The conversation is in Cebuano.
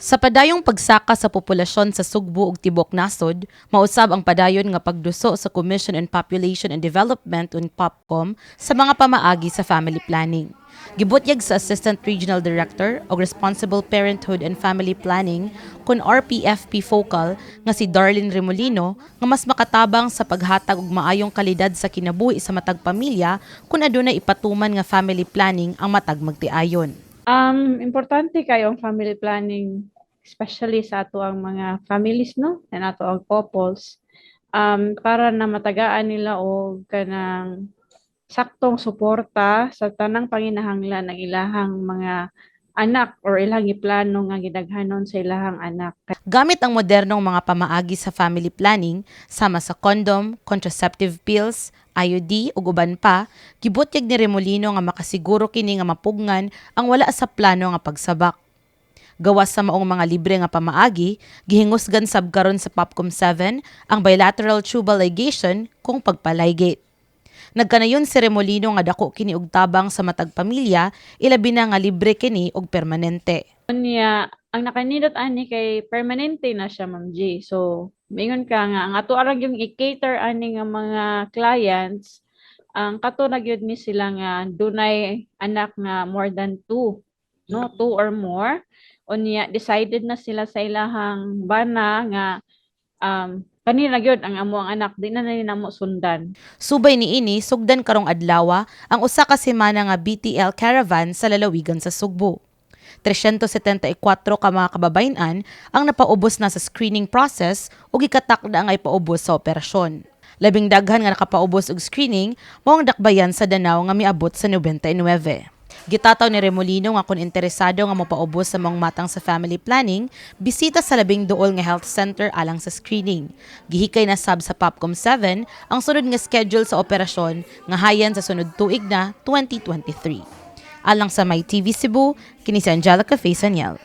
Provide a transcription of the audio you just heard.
Sa padayong pagsaka sa populasyon sa Sugbo ug tibuok nasod, mausab ang padayon nga pagduso sa Commission on Population and Development o POPCOM sa mga pamaagi sa family planning. Gibutyag sa Assistant Regional Director og Responsible Parenthood and Family Planning kon RPFP Focal nga si Darlene Remolino nga mas makatabang sa paghatag og maayong kalidad sa kinabuhi sa matag pamilya kung adunay ipatuman nga family planning ang matag magtiayon. Importante kayo ang family planning, especially sa ato ang mga families, no? And ato ang couples. Para na matagaan nila og kanang saktong suporta sa tanang panginahanglan ng ilahang mga anak or ilang giplano nga gidaghanon sa ilahang anak. Gamit ang modernong mga pamaagi sa family planning sama sa condom, contraceptive pills, IUD ug uban pa, gibutyag ni Remolino nga makasiguro kini nga mapugngan ang wala sa plano nga pagsabak. Gawas sa maong mga libre nga pamaagi, gihingusgan sab karon sa POPCOM 7 ang bilateral tubal ligation kung pagpa-ligate. Nagkanayon si Remolino nga dako kini og tabang sa matag pamilya, ilabi na nga libre kini og permanente. Unya, ang nakanindot ani kay permanente na siya, Ma'am G. So, mingon ka nga ang ato arang yung i-cater ani nga mga clients, ang kato na gyud ni sila nga dunay anak nga more than two, no, two or more. Unya decided na sila sa ilahang bana nga kani na gyud ang amo ang anak, di na na namo sundan. Subay niini, sugdan karong adlawa ang usa ka semana nga BTL caravan sa lalawigan sa Sugbo. 374 ka mga kababayen-an ang napaubos na sa screening process ug gikatakda nga ipaubos sa operasyon. Labing daghan nga nakapaubos og screening mao ang dakbayan sa Danao nga miabot sa 99. Gitataw ni Remolino nga kung interesado nga mopaubos sa mga matang sa family planning, bisita sa labing duol nga health center alang sa screening. Gihikay na sab sa POPCOM 7 ang sunod nga schedule sa operasyon nga hayan sa sunod tuig na 2023. Alang sa My TV Cebu, kini si Angelica Faye Saniel.